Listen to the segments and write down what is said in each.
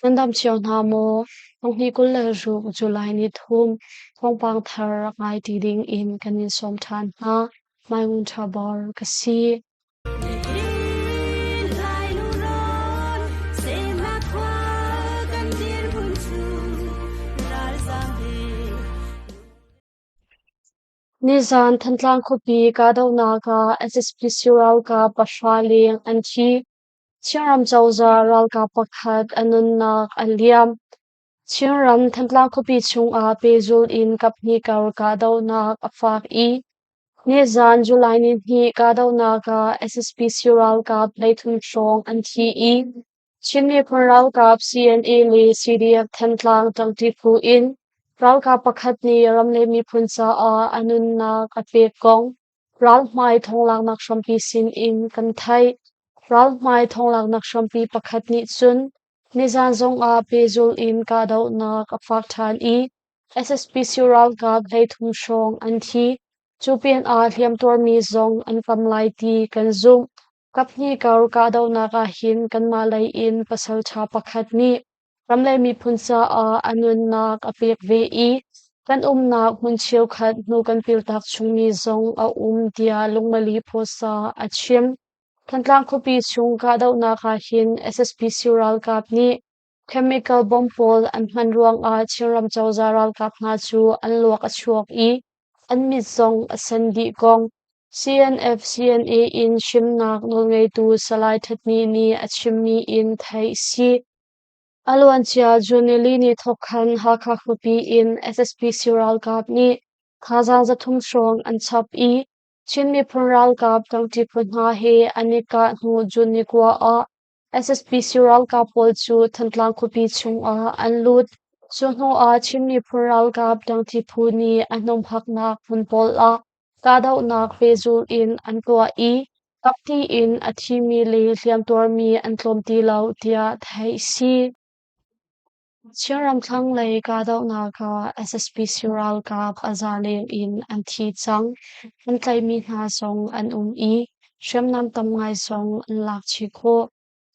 Nan dam cio hna maw? Thonghnih 26 July ni thum thawngpang thar rak ngai ti ding in kan in sawm ṭhan hna. Mai Ngun Ṭha Bor ka si. Nizaan Thantlang khuapi kahdohnak ah SSPC ralkap pahra leng an thi. Chinram cozah ralkap pakhat a nunnak a liam. Chinram Thantlang khuapi chungah pehzulh in kaphnih kar kahdohnak a fak i nizaan July nihnih kahdohnak ah SSPC ralkap 13 hrawng an thi i Chin miphun ralkap CNA le CDF Thantlang ṭangṭi phu in ralkap pakhat nih ram le miphun caah a nunnak a pek kong ralhmai thonglaknak hrampi sin in kan theih. Ralhmai thonglaknak hrampi pakhat nih cun nizaan zongah pehzulh in kahdohnak a fak ṭhan i SSPC ralkap 13 hrawng an thi. Cu pinah hliamtuarmi zong an tam lai ti kan zumh. Kaphnih kar kahdohnak ahhin kanmah lei in pasalṭha pakhat nih ram le miphun caah a nunnak a pek ve i kan umnak hmun cheukhat hnu kan piltak chungmi zong a um tiah Lungmali Phuasa a chim. Thantlang khuapi chung kahdohnak ahhin SSPC ralkap nih chemical bomb pawl an hman ruangah Chinram cozah ralkap hna cu an luak a chuak i an mit zong a sen dih kong CNF-CNA in chimnak nawlngeitu Salai Thatni nih a chimmi in theih si. A luancia June nili ni thawk khan Hakha khuapi in SSPC ralkap nih thazaang 300 hrawng an chap i Chin miphun ralkap ṭangṭi phu hna he an i kah hnu June ni kua ah SSPC ralkap pawl cu Thantlang khuapi chungah an lut. Cu hnuah Chin miphun ralkap ṭangṭi phu nih a hnumhaknak hmun pawl ah kahdohnak pehzulh in an tuah i kapti in a thimi le hliamtuarmi an tlawm ti lo tiah theih a si. Chinram thlanglei kahdohnak ah SSPC ralkap a za leng in an thi cang. An tlaihmi hna zong an um i hriamnam tam ngai zong an lak chih khawh.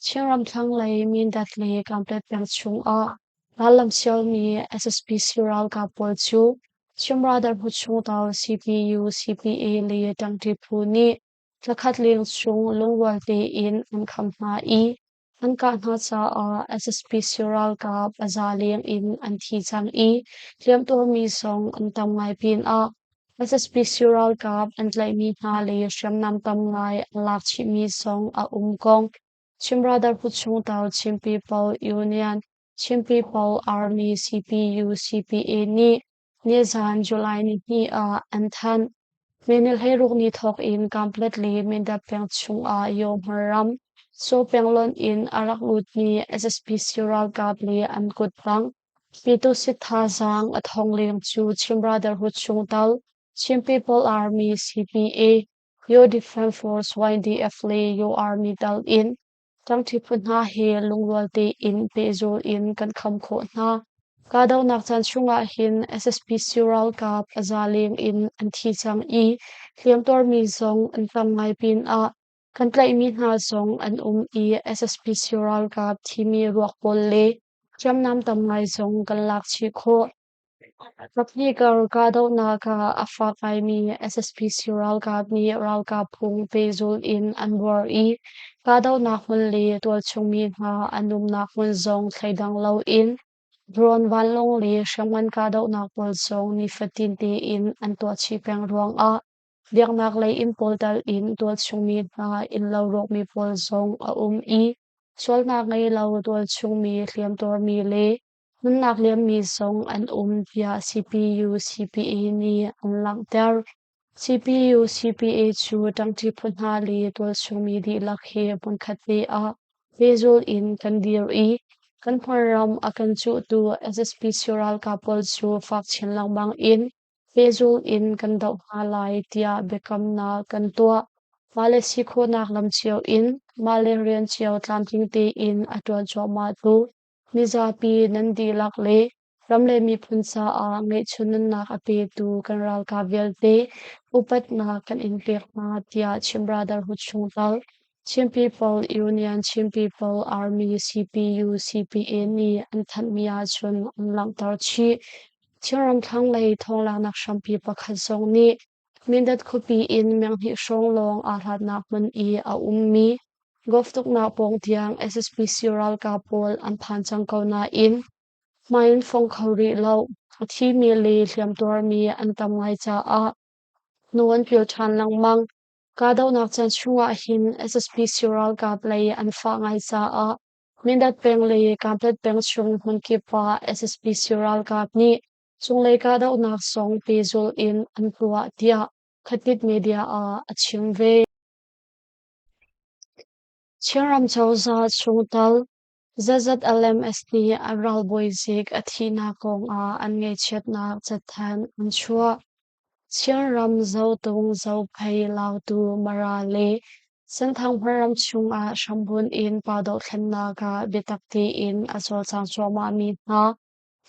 Chinram thlanglei Mindat le Kanpetlet peng chungah rallam sialmi SSPC ralkap pawl cu Chin Brotherhood chungtel CPU, CPA le ṭangṭi phu nih thlakhat leng chung lungrual tein an kham hna i an kah hna caah SSPC ralkap a za leng in an thi cang i hliamtuarmi zong an tam ngai pinah SSPC ralkap an tlaihmi hna le hriamnam tam ngai an lak chihmi zong a um kong Chin Brotherhood chungtel Chin People Union, Chin People Army CPU CPA nih nizaan July nihnih ah an thanh. May ni 16 ni thawk in Kanpetlet le Mindat peng chungah Yawhmar ram, Saw penglonh in a rak lutmi SSPC ralkap le an kuttang Pyituhsit thazaang a thong leng cu Chin Brotherhood chungtel Chin People Army CPA, Yaw Defense Force YDF le Yaw Army tal in ṭangṭi phu hna he lungrual tein pehzul in kan kham khawh hna. Kahdohnak caan chungah hin SSPC ralkap a za leng in an thi cang i hliamtuarmi zong an tam ngai pinah kan tlaihmi hna zong an um i SSPC ralkap thimi ruak pawl le hriamnam tam ngai zong kan lak chih khawh. Kaphnih kar kahdohnak ah a fak ngaimi SSPC ralkap nih ralkap phung pehzulh in an buar i kahdohnak hmun le tualchung mi hna an umnak hmun zong thleidang loin drone vanlawng le hriamngan kahdohnak pawl zong nifatin tein an tuah chih peng ruangah biaknak lei inn pawl tal in tualchung mi hna innlo rawkmi pawl zong a um i sualnak ngei lo tualchung mi hliamtuarmi le nunnak liammi zong an um tiah CPU CPA nih an langhter. CPU CPA cu ṭangṭi phu hna le tualchungmi dihlak he hmunkhat te ah pehzulh in kan dir i kan hmunram a kan cuhtu SSPC ralkap pawl cu fak chin lengmang in pehzulh in kan doh hna lai tiah biakamnak kan tuah. Mah le si khawhnak lam cio in mah le rian cio tlamtling tein a ṭuan cuahmahtu mizapi nan dihlak le ram le miphun caah ngeihchun nunnak a petu kan ralkap vialte upatnak kan in pek hna tiah Chin Brotherhood chungtel. Chin People Union Chin People Army CPU CPA nih an thanhmi ahcun an langhter chih. Chinram thlanglei thawnglaknak hrampi pakhat zong nih Mindat khuapi in menghnih hrawng lawng aa hlatnak hmun i a ummi golf tuknak pawng tiang SSPC ralkap pawl an phan cang ko nain hmai an fong kho rih lo. A thimi le hliamtuarmi an tam ngai caah hnu an pil ṭhan lengmang. Kahdohnak caan chungah hin SSPC ralkap lei an fah ngai caah Mindat peng le Kanpetlet peng chung hmunkip ah SSPC ralkap nih cunglei kahdohnak zong pehzulh in an tuah tiah Khatit media ah a chim ve. Chinram cozah chungtel ZZLMS nih an ralbawi zik a thihnak kongah an ngaihchiatnak cathanh an chuah. Chinram Zotung, Zophei, Lautu, Mara le Senthang hmunram chungah hrambunh in pa dohthlennak ah biatak tein a cawlcang cuahmahmi hna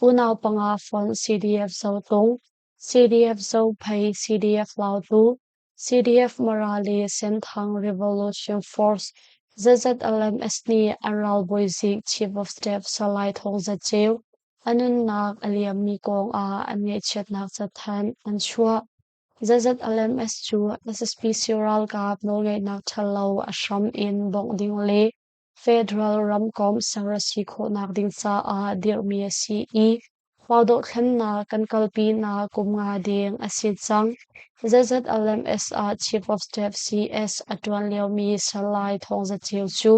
unau panga fonh CDF Zotung, CDF Zophei, CDF Lautu, CDF Mara le Senthang Revolution Force ZZLMS nih an ralbawi zik Chief of Staff Salai Thawng Za Ceu a nunnak a liammi kong ah an ngaihchiatnak cathanh an chuah. ZZLMS cu SSPC ralkap nawlngeihnak ṭhalo a hram in bawmh ding le Federal ramkomh ser a si khawhnak ding caah dirhmi a si i Pau dohthlennak kan kalpinak kum nga deng a si cang. ZZLMS ah Chief of Staff CS a ṭuan liomi Salai Thawng Za Ceu cu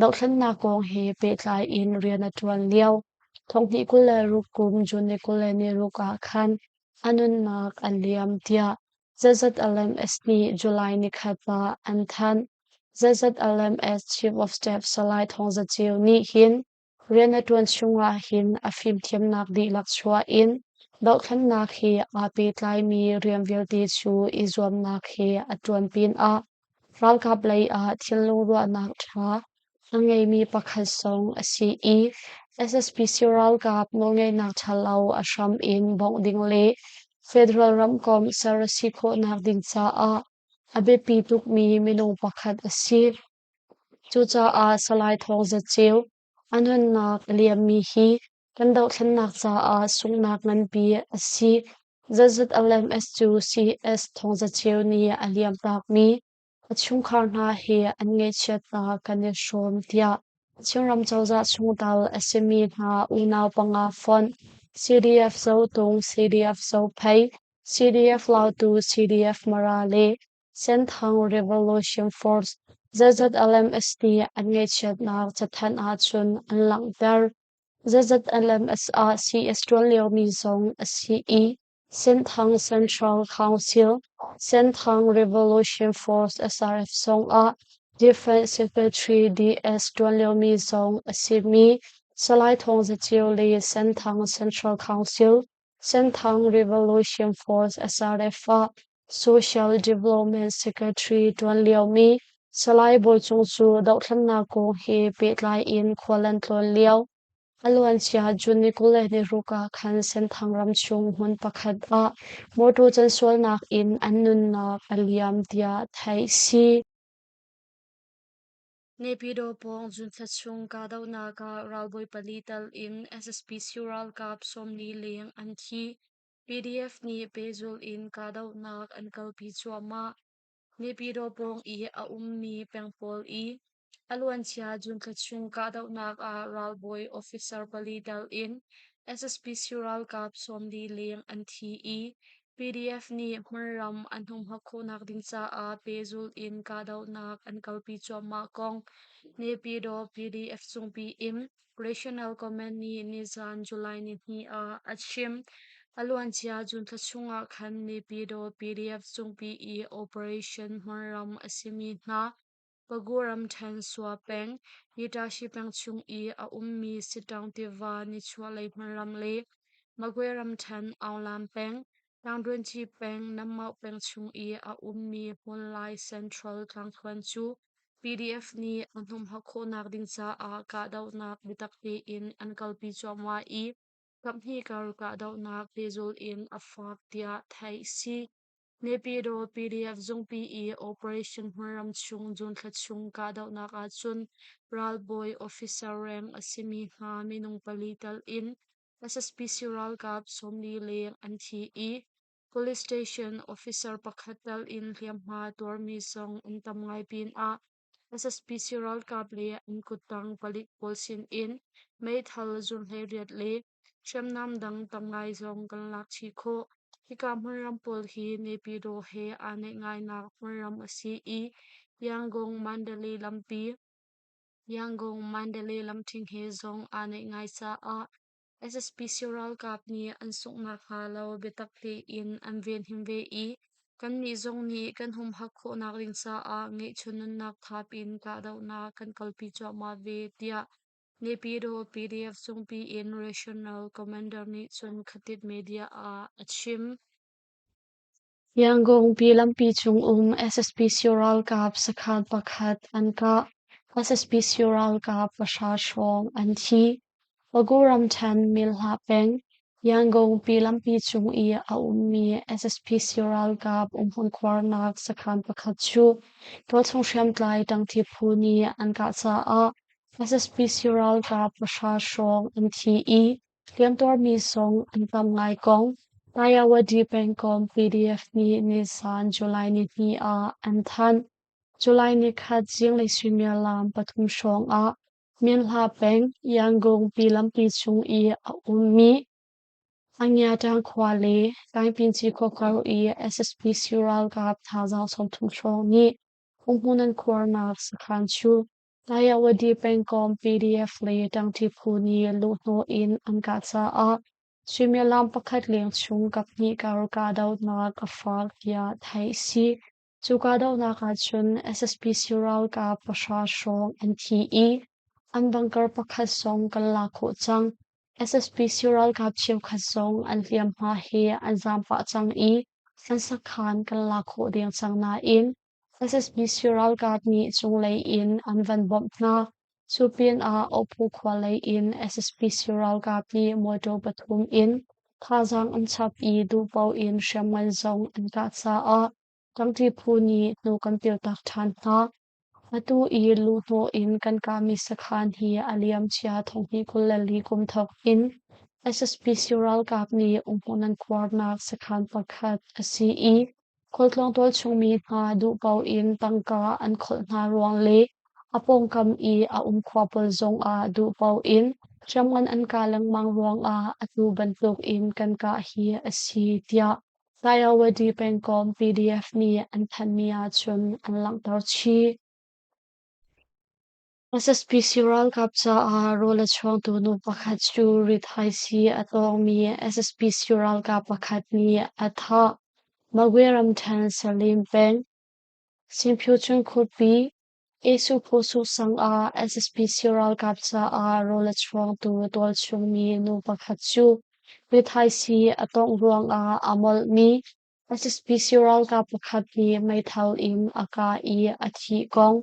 dohthlennak kong he pehtlai in rian a ṭuan lio. Thonghnih 26 kum June ni 26 ah khan a nunnak a liam tiah ZZLMS nih July nikhat ah an thanh. ZZLMS Chief of Staff Salai Thawng Za Ceu nih hin rian a ṭuan chungah hin a fimthiamnak dihlak chuah in dohthlennak he aa pehtlaimi rian vialte cu i zuamnak he a ṭuan pinah ralkap lei ah thinlung ruahnak ṭha a ngeimi pakhat zong a si i SSPC ralkap nawlngeihnak ṭhalo a hram in bawmh ding le federal ramkomh ser a si khawhnak ding caah a biapi tukmi minung pakhat a si. Cucaah Salai Thawng Za Ceu a nunnak a liammi hi kan dohthlennak caah sunghnak nganpi a si. ZZLMS cu CS Thawng Za Ceu nih a liamtakmi a chungkhar hna he an ngaihchiatnak kan i hrawm tiah Chinram cozah chungtel a simi hna unau panga fonh CDF Zotung, CDF Zophei, CDF Lautu, CDF Mara le Senthang Revolution Force ZZLMS nih an ngaihchiatnak cathanh ahcun an langhter. ZZLMS ah CS ṭuan liomi zong a si i Senthang Central Council, Senthang Revolution Force SRF zongah Defense Secretary DS ṭuan liomi zong a simi Salai Thawng Za Ceu le Senthang Central Council, Senthang Revolution Force SRF ah Social Development Secretary ṭuan liomi Salai Bawi Cung cu dohthlennak kong he pehtlai in khual an tlawn lio. A luancia June ni 26 ah khan Senthang ram chung hmun pakhat ah mawṭaw cansualnak in an nunnak a liam tiah theih si. Naypyidaw pawng June thla chung kahdohnak ah ralbawi pali tal in SSPC ralkap 40 leng an thi. PDF nih pehzulh in kahdohnak an kalpi cuahmah. Naypyidaw pawng i a ummi peng pawl i a luancia June thla chung kahdohnak ah ralbawi officer pali tel in SSPC ralkap 40 leng an thi i PDF nih hmunram an humhak khawhnak ding caah pehzulh in kahdohnak an kalpi cuahmah kong Naypyidaw PDF cungpi in Regional Command nih nizan July nihnih ah a chim. A luancia June thla chungah khan Naypyidaw PDF cungpi i Operation Hmunram a simi hna Pagu ramṭhen Sua peng, Yitashi peng chung i a ummi Sitang tiva nichuahlei hmunram le Magwe ramṭhen Aunglam peng, Tangdunci peng, Nammauk peng chung i a ummi Hmunlai Central tlangthluan cu PDF nih an humhak khawhnak ding caah kahdohnak biatak tein an kalpi cuahmah i kaphnih kar kahdohnak pehzulh in a fak tiah theih si. Naypyidaw PDF zungpi i Operation Hmunram chung June thla chung kahdohnak ahcun ralbawi officer reng a simi hna minung pali tal in SSPC ralkap 40 leng an thi i police station officer pakhat tal in hliamhma tuarmi zong an tam ngai pinah SSPC ralkap le an kuttang palik pawl sinin meithal zun 18 le hriamnam dang tam ngai zong kan lak chih khawh. Hika hmunram pawl hi Naypyidaw he aa naih ngainak hmunram a si i Yangon Mandalay lampi Yangon Mandalay lamṭhing he zong aa naih ngai caah SSPC ralkap nih an sungh nakhnga lo biatak tein an venhim ve i kannih zong nih kan humhak khawhnak ding caah ngeihchun nunnak thap in kahdohnak kan kalpi cuahmah ve, tiah Naypyidaw PDF zungpi in Regional Commander nih cun Khatit Media ah a chim. Yangon lampi cung um SSPC ralkap sakhan pakhat an kah. SSPC ralkap pahra hrawng an thi. Bago ramṭhen Milhlah peng, Yangon lampi cung i a ummi SSPC ralkap umhmun khuarnak sakhan pakhat cu tualchung hriamtlai ṭangṭi phu nih an kah caah SSPC ralkap pahra hrawng an thi i hliamtuarmi zong an tam ngai kong Tayawadi pengkomh PDF nih nizan July nihnih ah an thanh. July nikhat zinglei suimilam pathum hrawng ah Minhla peng, Yangon lampi chung i a ummi Angyatang khua le Taingpinci khua kar i SSPC ralkap thazaang 30 hrawng nih umhmun an khuarnak sakhan cu Tayawadi pengkomh PDF le ṭangṭi phu nih luhhnawh in an kah caah suimilam pakhat leng chung kaphnih kar kahdohnak a fak tiah theih a si. Cu kahdohnak ahcun SSPC ralkap pahra hrawng an thi i an bunker pakhat zong kan lak khawh cang. SSPC ralkap cheukhat zong an hliamhma he an zaam pah cang i an sakhan kan lak khawh deng cang nain SSPC ralkap nih cunglei in an van bawmh hna. Cu pinah Opu khua lei in SSPC ralkap nih mawṭaw pathum in thazaang an chap i duhpaoh in hriamngan zong an kah caah ṭangṭi phu nih hnu kan piltak ṭhan hna. Atu i luhhnawh in kan kahmi sakhan hi a liamcia 2024 kum thawk in SSPC ralkap nih umhmun an khuarnak sakhan pakhat a si i khualtlawng tualchungmi hna duhpaoh in tangka an kholh hna ruang le a pawngkam i a um khua pawl zongah duhpaoh in hriamngan an kah lengmang ruangah atu bantuk in kan kah hi a si, tiah Tayawadi pengkomh PDF nih an thanhmi ahcun an langhter chih. SSPC ralkap caah rawl a chuangtu nu pakhat cu rithaisii a tawngmi SSPC ralkap pakhat nih a thah. Magwe ramṭhen Salim peng, Sinphyuchun khuapi, Esu sang ah SSPC ralkap caah rawl a chuangtu tualchungmi nu pakhat cu rithaisii a tawngh ruangah a molhmi SSPC ralkap pakhat nih meithal in a kah i a thih kong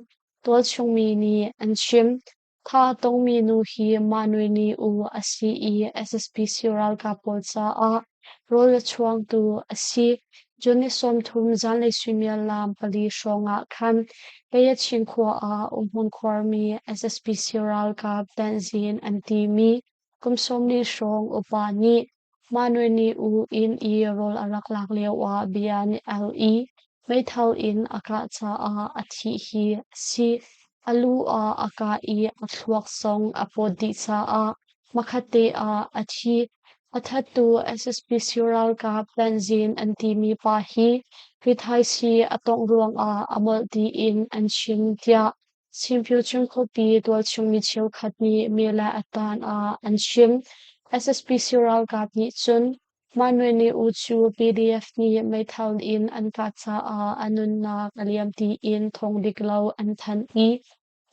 tualchungmi nih an chim. Thah a tongmi nu hi Mah Nui Ni U a si i SSPC ralkap pawl caah rawl a chuangtu a si. June ni 30 zanlei suimilam pali hrawng ah khan Kayachin khua ah umhmun khuarmi SSPC ralkap Tanzin an timi kum 40 hrawng upa nih Mah Nui Ni U inn i rawl a rak lak lioah bia an i al i meithal in a kah caah a thih hi a si. A lu ah a kah i a thluak zong a pawt dih caah hmakhatte ah a thi. A thattu SSPC ralkap Tanzin an timi pa hi rithaisii a tongh ruangah a molh tiin an chim tiah Sinphyuchung khuapi tualchung mi cheukhat nih Mela Atan ah an chim. SSPC ralkap nih cun Mah Nwe U cu PDF nih meithal in an kah caah a nunnak a liam tiin thawng dik lo an thanh i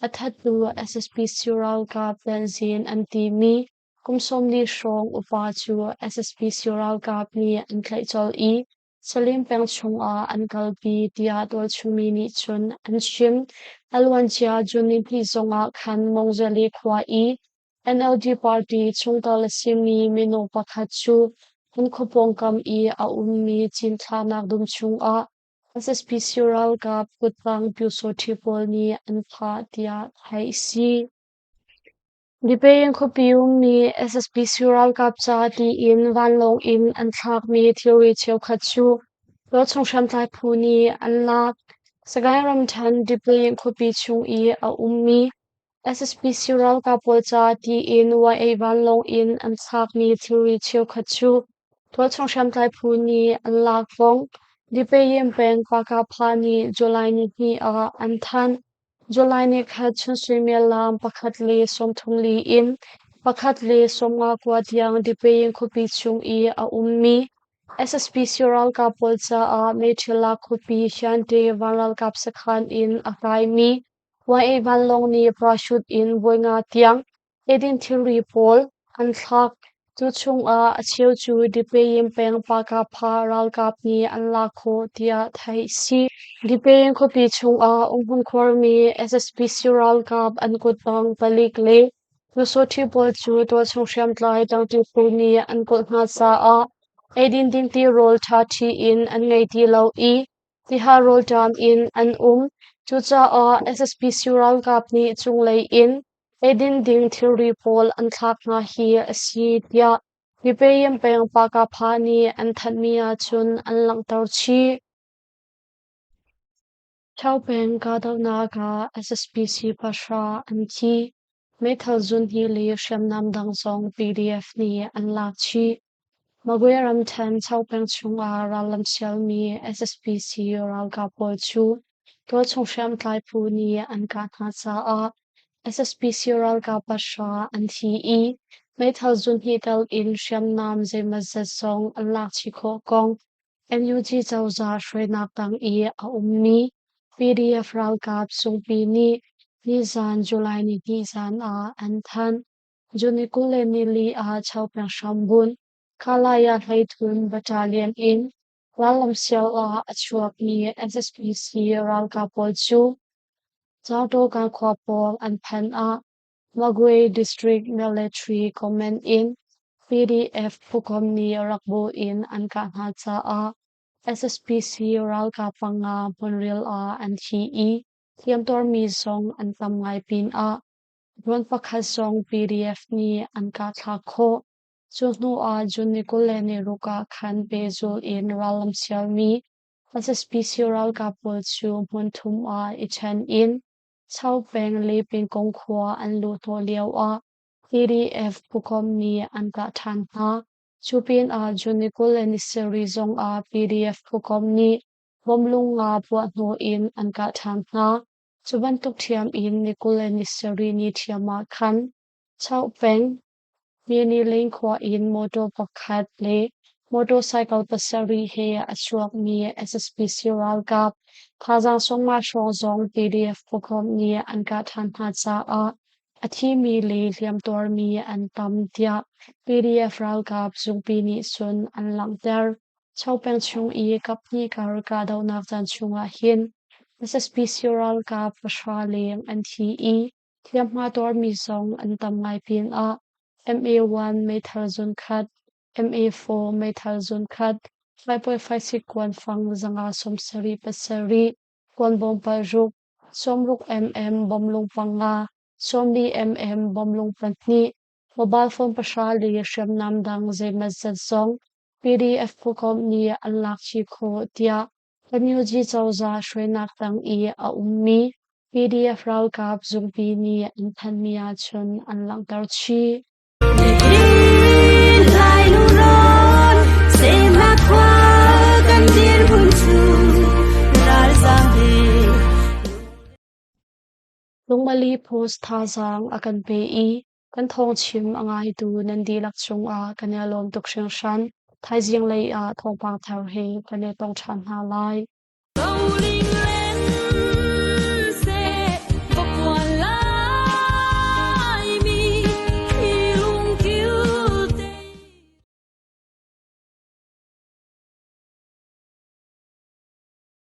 a thattu SSPC ralkap Tanzin an timi kum 40 hrawng upa cu SSPC ralkap nih an tlaih colh i Salim peng chungah an kalpi tiah tualchungmi nih cun an chim. A luancia June nihnih zongah khan Mongzali khua i NLD party chungtel a simi minung pakhat cu An khua pawngkam i a ummi cinthlaknak dum chungah SSPC ralkap kuttang pyusawṭhi pawl nih an thah tiah theih a si. Dipein khuapi ummi SSPC ralkap ca tiin vanlawng in an thlakmi thilri cheukhat cu tualchung hriamtlai phu nih an lak. Sagaing ramṭhen Dipein khuapi chung i a ummi SSPC ralkap pawl ca tiin YA vanlawng in an thlakmi thilri cheukhat cu tualchung hriamtlai phu nih an lak kong Dipein peng Pakapha nih July nihnih ah an thanh. July ni khat chun suimilam 1:34 in 1:59 tiang Dipein khuapi chung i a ummi SSPC ralkap pawl caah Meiṭhila khuapi Hyante vanralkap sakhan in a kaimi YA vanlawng nih parachute in voi nga tiang eidin thilri pawl an thlak. Cu chungah a cheu cu Dipein peng Pakapha ralkap nih an lak khawh tiah theih a si. Dipein khuapi chungah umhmun khuarmi SSPC ralkap an kuttang palik le Lusawṭhi pawl cu tualchung hriamtlai ṭangṭi phu nih an kulh hna caah eidin dinti rawl ṭhaṭhi in an ngei ti lo i Tihar rawlṭam in an um. Cucaah SSPC ralkap nih cunglei in eidin ding thilri pawl an thlak hna hi a si tiah Dipeyin peng Pakapha nih an thanhmi ahcun an langhter chih. Ṭhao peng kahdohnak ah SSPC pahra an thi. Meithal zunhnih le hriamnam dang zong PDF nih an lak chih. Magwe ramṭhen Chopeng chungah rallam sialmi SSPC ralkap pawl cu tualchung hriamtlai phu nih an kah hna caah SSPC ralkap pahra an thi i meithal zunhnih tel in hriamnam zeimawzat zong an lak chih khawh kong NUG cozah hruainak tang i a ummi PDF ralkap zungpi nih nizan July nihnih zan ah an thanh. June 24 ah Chopeng hrambunh Khalaya hleithum Battalion in rallam sial ah a chuakmi SSPC ralkap pawl cu Cangtawka khua pawng an phanh ah Magwe District Military Command in PDF phukomh nih rakbu in an kah hna caah SSPC ralkap panga hmunril ah an thi i hliamtuarmi zong an tam ngai pinah Drone pakhat zong PDF nih an kahthlak khawh. Cu hnu ah June 26 ah khan pehzulh in rallam sialmi SSPC ralkap pawl cu hmun thum ah i ṭhen in Chau peng le Pingkung khua an luh hnawh lio ah PDF phukomh nih an kah ṭhan hna. Cu pinah June 27 zong ah PDF phukomh nih bomlung nga puah hnu in an kah ṭhan hna. Cu bantuk ṭhiam in ni 27 ni ṭhiam ah khan Chauh peng Myeniling khua in motor pakhat le motorcycle pasarih he a chuakmi SSPC ralkap thazaang sawmnga hrawng zong PDF phukomh nih an kah ṭhan hna caah a thimi le hliamtuarmi an tam tiah PDF ralkap zungpi nih cun an langhter. Chopeng chung i kaphnih kar kahdohnak caan chungah hin SSPC ralkap pahra leng an thi i hliamhma tuarmi zong an tam ngai pinah MA-1 meithal zunkhat, MA-4 meithal zunkhat, 5.56 kuanfang 577, kuanbawm paruk, 60 mm bomlung panga, 40 mm bomlung pahnih, mobile phone pahra le hriamnam dang zeimawzat zong PDF phukomh nih an lak chih khawh tiah NUG cozah hruainak tang i a ummi PDF ralkap zungpi nih an thanhmi ahcun an langhter chih. Lungmali Post thazaang a kan pe i Kan thawngchim a ngaitu nan dihlak cungah kan i lawm tuk hringhran. Thaizing lei ah thawngpang thar he kan i tong ṭhan hna lai.